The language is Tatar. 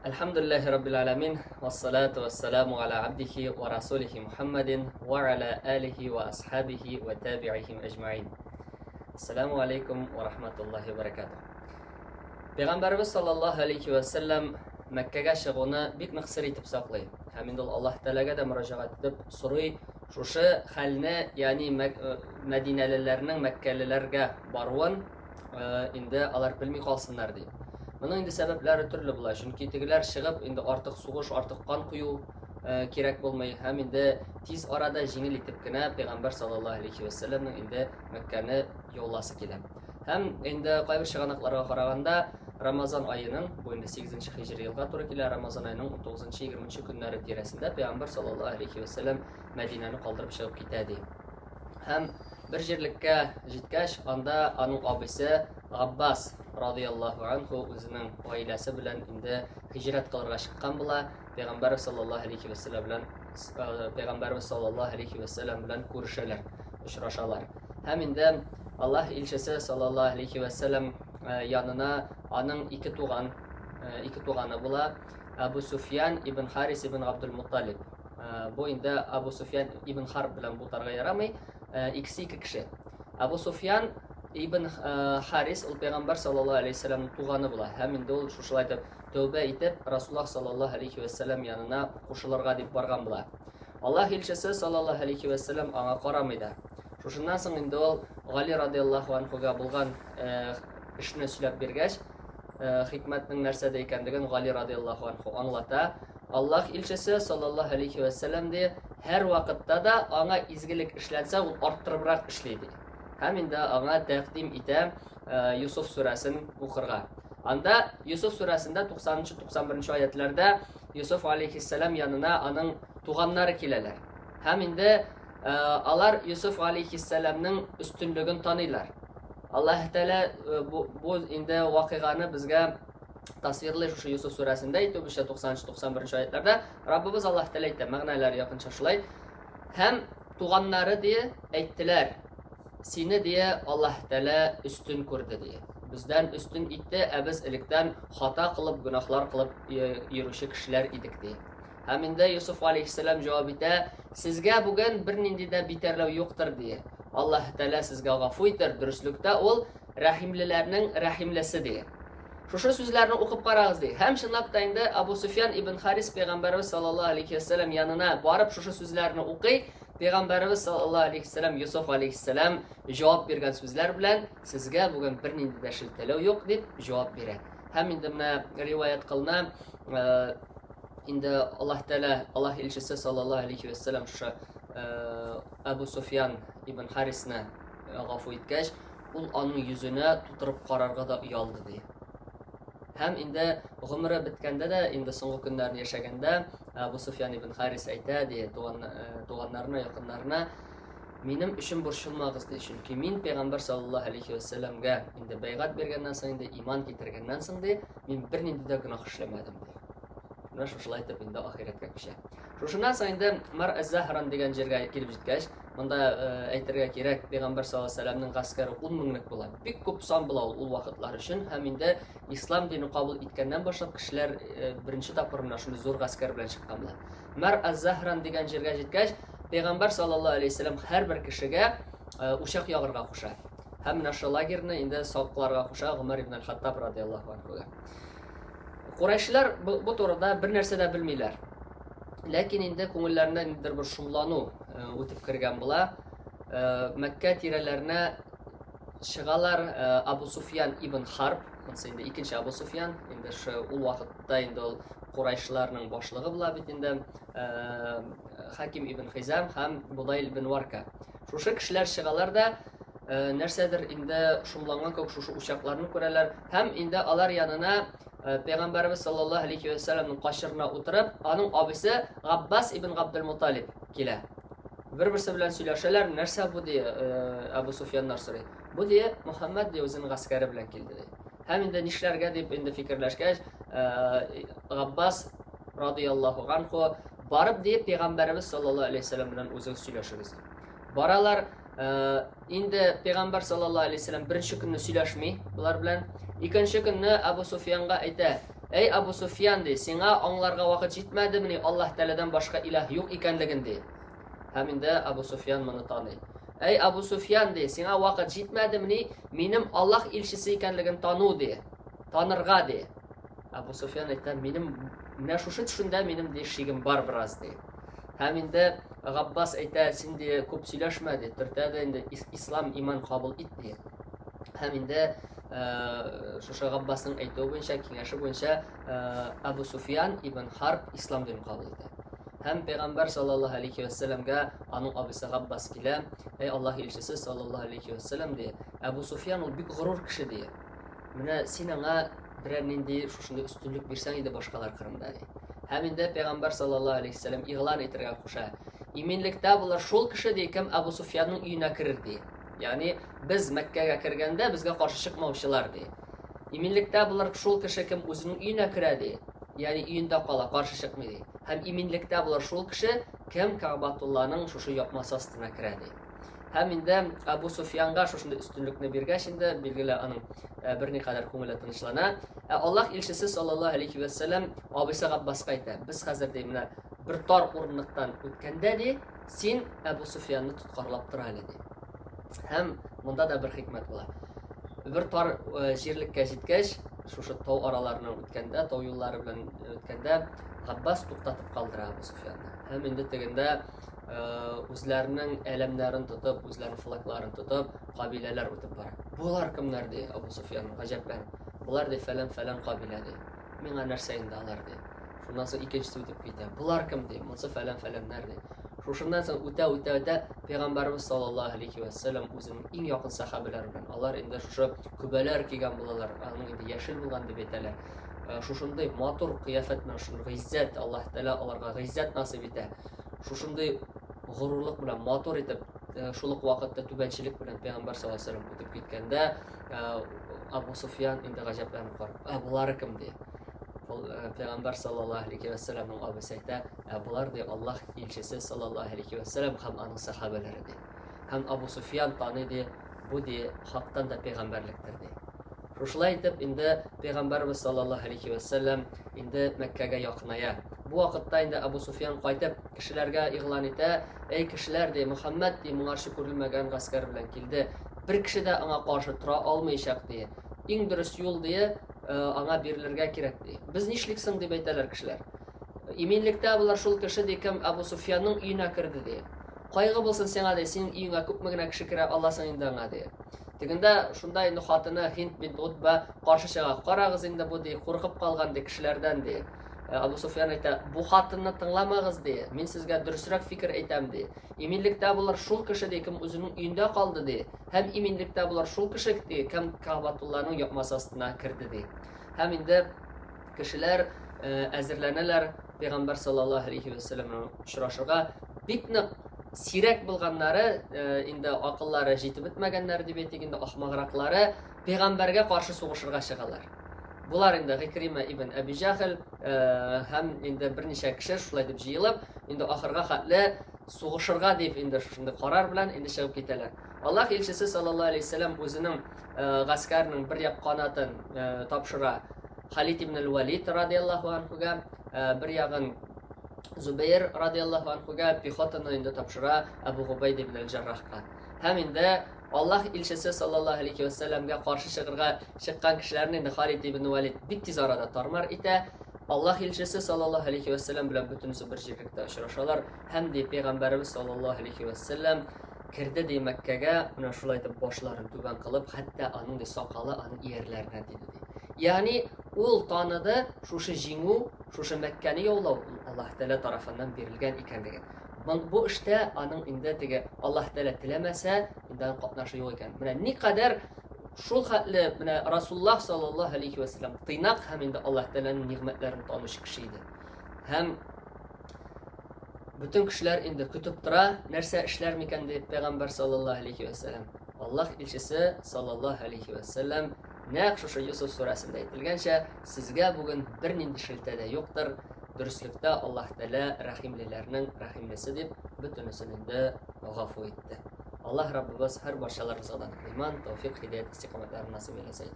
Әлхәмдүлилләһи раббил аламин, вассалату вассаламу аля абдихи ва расулихи Мухаммадин ва аля алихи ва асхабихи ва табиихим әҗмәин. Ассаламу алейкум ва рахматуллахи ва баракатух. Пәйгамбәрбез саллаллаһу алейхи ва саллям Мәккәгә чыгуны бик нык сер итеп саклый. Һәм инде ул Аллаһ Тәгаләгә дә мөрәҗәгать итеп сорый, шушы хәлне, ягъни мәдинәлеләрнең мәккәлеләргә баруын инде алар белми калсыннар дип. Моның инде сәбәпләре төрле була, чөнки тегеләр чыгып инде артык сугыш, артык кан кою кирәк булмый һәм инде тиз арада җиңел итеп кенә пәйгамбәр саллаллаһу алейхи вәсәлләмнең инде Мәккәне яуласы килә. Һәм инде кайбер чыганакларга караганда Рамазан аеның, бу инде 8 хиҗри елга туры килә, Рамазан аеның 19-20 көннәре тирәсендә пәйгамбәр саллаллаһу алейхи вәсәлләм Мәдинәне калдырып чыгып китә ди. Һәм бер җирлеккә җиткәч, анда аның абыйсы Габбас радияллаһу анху үзенең гаиләсе белән инде һиҗрәт кылырга чыккан була. Пәйгамбәр саллаллаһу алейхи вәсәлләм белән Пәйгамбәрбез саллаллаһу алейхи вәсәлләм белән күрешәләр, очрашалар. Һәм инде Аллаһ илчесе саллаллаһу алейхи вәсәлләм янына аның ике туган, ике туганы була. Абу Суфьян ибн Харис ибн Габдул Мутталиб. Бу инде Абу Суфьян ибн Харб белән бутарга ярамый. Икесе ике кеше. Абу Суфьян ибн Харис ул пәйгамбәр саллаллаһу алейхи вәсәлләмнең туганы була һәм инде ул шушылай итеп тәүбә итеп Расуллаһ саллаллаһу алейхи вәсәлләм янына кушылырга дип барган була. Аллаһ илчесе саллаллаһу алейхи вәсәлләм аңа карамый да. Шушыннан соң инде ул Гали радияллаһу анхуга булган эшне сөйләп биргәч, хикмәтнең нәрсәдә икәнлеген Гали радияллаһу анху аңлата. Аллаһ илчесе саллаллаһу алейхи вә сәлләм ди, һәр вакытта да аңа изгелек эшләнсә, ул арттырыбрак эшли ди. Һәм инде аңа тәкъдим итә Юсуф сүрәсен укырга. Анда Юсуф сүрәсендә 90-91 аятларда Юсуф алейхиссәлам янына аның туганнары киләләр. Һәм инде алар Юсуф алейхиссәламның өстенлеген таныйлар. Аллаһ Тәгалә бу, бу инде вакыйганы безгә тасвирлый шушы Юсуф сүрәсендә әйтүебезчә 90-91 аятларда Раббыбыз Аллаһ Тәгалә әйтә, мәгънәләре якынча шулай. Һәм туганнары дие әйттеләр, сине дие Аллаһ Тәгалә өстен күрде дие. Бездән өстен итте, ә без электән хата кылып, гөнаһлар кылып йөрүче кешеләр идек ди. Һәм инде Йосыф алейһиссәлам җавап итә, Сезгә бүген бернинди дә битәрләү юктыр, ди. Аллаһ Тәгалә сезгә гафу итер, дөреслектә ул рәхимлеләрнең рәхимлесе, ди. Шушы сүзләрне укып карагыз, ди. Һәм чынлап та инде Абу Суфьян ибн Харис пәйгамбәребез саллаллаһу алейхи вәсәләм янына барып шушы сүзләрне укый, пәйгамбәребез саллаллаһу алейхи вәсәләм Йосыф алейхиссәлам җавап биргән сүзләр белән сезгә бүген бернинди дә шелтәләү юк дип җавап бирә. Һәм инде менә риваять кылына, инде Аллаһ Тәгалә, Аллаһ илчесе саллаллаһу алейхи вәссәлам шушы Әбу Суфьян ибн Харисны гафу иткәч, ул аның йөзенә тутырып карарга да оялды ди. Һәм инде гомере беткәндә дә, инде соңгы көннәрен яшәгәндә, Әбу Суфьян ибн Харис әйтә ди, туган, туганнарына, якыннарына, минем өчен борчылмагыз ди, чөнки мин пәйгамбәр саллаллаһу алейхи вәссәламгә инде бәйгать биргәннән соң, инде иман китергәннән соң ди, мин бернинди дә гөнаһ эшләмәдем ди. Менә шушылай итеп инде ахирәткә күчә. Шушыннан соң инде Мар әз-Захран дигән җиргә килеп җиткәч, монда э, әйтергә кирәк, пәйгамбәр саллаллаһу алейһи вәсәлләмнең гаскәре 10 меңлек була. Бик күп сан була ул ул вакытлар өчен һәм инде ислам дине кабул иткәннән башлап кешеләр э, беренче тапкыр менә шундый зур гаскәр белән чыккан була. Мар әз-Захран дигән җиргә җиткәч, пәйгамбәр саллаллаһу алейһи вәсәлләм һәрбер кешегә э, учак ягырга куша. Һәм менә шул лагерьны инде сакларга куша Гомәр ибн аль-Хаттаб радияллаһу анһуга. Курайшилар бу, бу турыда бер нәрсә дә белмиләр. Ләкин инде күңелләренә ниндидер бер шомлану э, үтеп кергән була. Э, Мәккә тирәләренә чыгалар э, Абу Суфьян ибн Харб, монысы инде икенче Абу Суфьян, инде шу ул вакытта инде ул Курайшиларның башлыгы була бит инде, Хаким ибн Хизам һәм Будайл ибн Варка. Шушы кешеләр чыгалар да, нәрсәдер инде шомланган кебек шушы учакларны күрәләр һәм инде алар янына пәйгамбәребез саллаллаһу алейхи вәсәлләмнең качырына утырып, аның абыйсы Габбас ибн Габдул-Муталиб килә. Бер-берсе белән сөйләшәләр, нәрсә бу ди, Абу Суфьяннар сорый. Бу ди, Мухаммад ди үзенең гаскәре белән килде ди. Һәм инде нишләргә дип инде фикерләшкәч, Габбас радияллаһу анху барып ди, пәйгамбәребез саллаллаһу алейхи вәсәлләм белән үзегез сөйләшегез. Баралар, инде пәйгамбәр саллаллаһу алейхи вәсәлләм беренче көнне сөйләшми болар белән. Икенче көнне Абу Суфьянга әйтә: Әй Абу Суфьян ди, сиңа аңларга вакыт җитмәдемени Аллаһ Тәгаләдән башка илаһ юк икәнлеген ди. Һәм инде Абу Суфьян моны таный. Әй Абу Суфьян ди, сиңа вакыт җитмәдемени минем Аллаһ илчесе икәнлеген тану ди. Танырга ди. Абу Суфьян әйтә, минем менә шушы төшендә минем ди шигем бар бераз ди. Һәм инде Габбас әйтә, син ди күп сөйләшмә ди, төртә дә инде ислам иман кабул ит ди. Һәм инде шушы Габбасның әйтүе буенча, киңәше буенча Абу Суфьян ибн Харб ислам динен кабул итә. Һәм пәйгамбәр саллаллаһу алейхи вәссәламгә аның абыйсы Габбас килә. Әй Аллаһ илчесе саллаллаһу алейхи вәссәлам ди, Абу Суфьян ул бик горур кеше ди. Менә син аңа берәр нинди шушындый өстенлек бирсәң иде башкалар кырында ди. Һәм инде пәйгамбәр саллаллаһу алейхи вәссәлам игълан итәргә куша. Иминлектә булыр шул кеше ди, кем Абу Суфьянның өенә керер ди. Ягъни без Мәккәгә кергәндә безгә каршы чыкмаучылар ди. Иминлектә булыр шул кеше, кем үзенең өенә керә ди. Ягъни өендә кала, каршы чыкмый ди. Һәм иминлектә булыр шул кеше, кем Кәгъбатулланың шушы япмасы астына керә ди. Һәм инде Абу Суфьянга шушындый өстенлекне биргәч инде, билгеле аның э, берникадәр күңеле тынычлана. Ә Аллаһ илчесе саллаллаһу алейхи вә сәлләм абыйсы Габбаска әйтә: "Без хәзер ди менә бер тар урынлыктан үткәндә ди, Син Әбу Суфиянны тоткарлап тор әле, ди. Һәм монда да бер хикмәт була. Бер тар э, җирлеккә җиткәч, шушы тау араларыннан үткәндә, тау юллары белән үткәндә, Габбас туктатып калдыра Әбу Суфиянны. Һәм инде тегендә э, үзләренең әләмнәрен тотып, үзләренең флагларын тотып, кабиләләр үтеп бара. Болар кемнәр ди Әбу Суфиян гаҗәпләнеп. Болар ди фәлән-фәлән кабилә ди. Миңа нәрсә инде алар ди. Шуннан соң икенчесе үтеп китә. Болар кем ди? Монсы фәлән-фәләннәр ди. Шушыннан соң үтә үтә үтә Пәйгамбәрбез саллаллаһу алейхи ва сәлләм үзенең иң якын сәхабәләре белән алар инде шушы көбәләр кигән булалар, аның инде яшел булган дип әйтәләр. Э, шушындый матур кыяфәт белән шундый гыйззәт, Аллаһ Тәгалә аларга гыйззәт насыйп итә. Шушындый горурлык белән матур итеп, э, шул ук вакытта түбәнчелек белән Пәйгамбәр саллаллаһу алейхи ва сәлләм үтеп киткәндә, э, Абу Суфьян инде гаҗәпләнеп карап, "Ә болары кем?" ди. Пәйгамбәр саллаллаһу алейхи ва сәлләмнең абыйсы әйтә, ә болар ди Аллаһ илчесе саллаллаһу алейхи ва сәлләм һәм аның сахабәләре ди. Һәм Абу Суфьян таный ди, бу ди хактан да пәйгамбәрлектер ди. Шушылай итеп инде пәйгамбәрбез саллаллаһу алейхи ва сәлләм инде Мәккәгә якыная. Бу вакытта инде Абу Суфьян кайтып кешеләргә игълан итә, әй кешеләр ди, Мөхәммәд ди моңарчы күрелмәгән гаскәр белән килде. Бер кеше дә аңа каршы тора алмаячак ди. Иң дөрес юл ди, Э, аңа бирелергә кирәк ди. Без нишлик соң дип әйтәләр кешеләр. Иминлектә булар шул кеше ди, кем Абу Суфьянның өенә керде ди. Кайгы булсын сиңа ди, синең өеңә күпме генә кеше керә аласың инде аңа ди. Тегендә шунда инде хатыны Һинд бинт Утба каршы чыга. Карагыз инде бу ди, куркып калган ди кешеләрдән ди. Э, Абу Суфьян әйтә, бу хатынны тыңламагыз ди, мин сезгә дөресрәк фикер әйтәм ди. Иминлектә булыр шул кеше ди, кем үзенең өендә калды ди. Һәм иминлектә булыр шул кеше ди, кем Кәгъбатулланың япмасы астына керде ди. Һәм инде кешеләр э, әзерләнәләр Пәйгамбәр саллаллаһу алейхи ва сәлләм белән очрашырга. Бик нык сирәк булганнары, э, инде акыллары җитеп бетмәгәннәр дип әйтик инде, ахмаграклары пәйгамбәргә каршы сугышырга чыгалар. Болар инде Гыйкрима ибн Әби Җәһел э, һәм инде берничә кеше шулай дип җыелып, инде ахырга хәтле сугышырга дип инде шушындый карар белән инде чыгып китәләр. Аллаһ илчесе саллаллаһу алейһи вәсәлләм үзенең э, гаскәренең бер як канатын э, тапшыра Халид ибн аль-Валид радияллаһу анхуга, бер ягын Зубейр радияллаһу анхуга, пехотаны инде тапшыра Әбу Губайд ибн аль-Джаррахка. Һәм инде Аллаһ илчесе саллаллаһу алейхи ва сәлләмгә каршы чыгырга чыккан кешеләрне инде Халид ибн Валид бик тиз арада тармар итә. Аллаһ илчесе саллаллаһу алейхи ва сәлләм белән бөтенесе бер җирлектә очрашалар. Һәм ди пәйгамбәребез саллаллаһу алейхи ва сәлләм керде ди Мәккәгә, менә шулай итеп башларын түбән кылып, хәтта аның ди сакалы аның иярләренә тиде ди. Ягъни ул таныды шушы җиңү, шушы Мәккәне яулау ул Аллаһ Тәгалә тарафыннан бирелгән икәнлеген. Бу эштә аның инде теге Аллаһ Тәгалә теләмәсә, инде аның катнашы юк икән. Менә никадәр шул хәтле менә Расуллаһ саллаллаһу алейхи ва саллям тыйнак һәм инде Аллаһ Тәгаләнең нигъмәтләрен танучы кеше иде. Һәм бөтен кешеләр инде көтеп тора, нәрсә эшләр микән дип пәйгамбәр саллаллаһу алейхи ва саллям. Аллаһ илчесе саллаллаһу алейхи ва саллям нәкъ шушы Юсуф сүрәсендә әйтелгәнчә, сезгә бүген бернинди шелтә дә юктыр, Дөреслектә Аллаһ Тәгалә рәхимлеләрнең рәхимлесе дип, бөтенесен инде гафу итте. Аллаһ Раббыбыз һәр барчаларыбызга да иман, тәүфик, һидәят, истикамәтләрен насыйп әйләсә иде.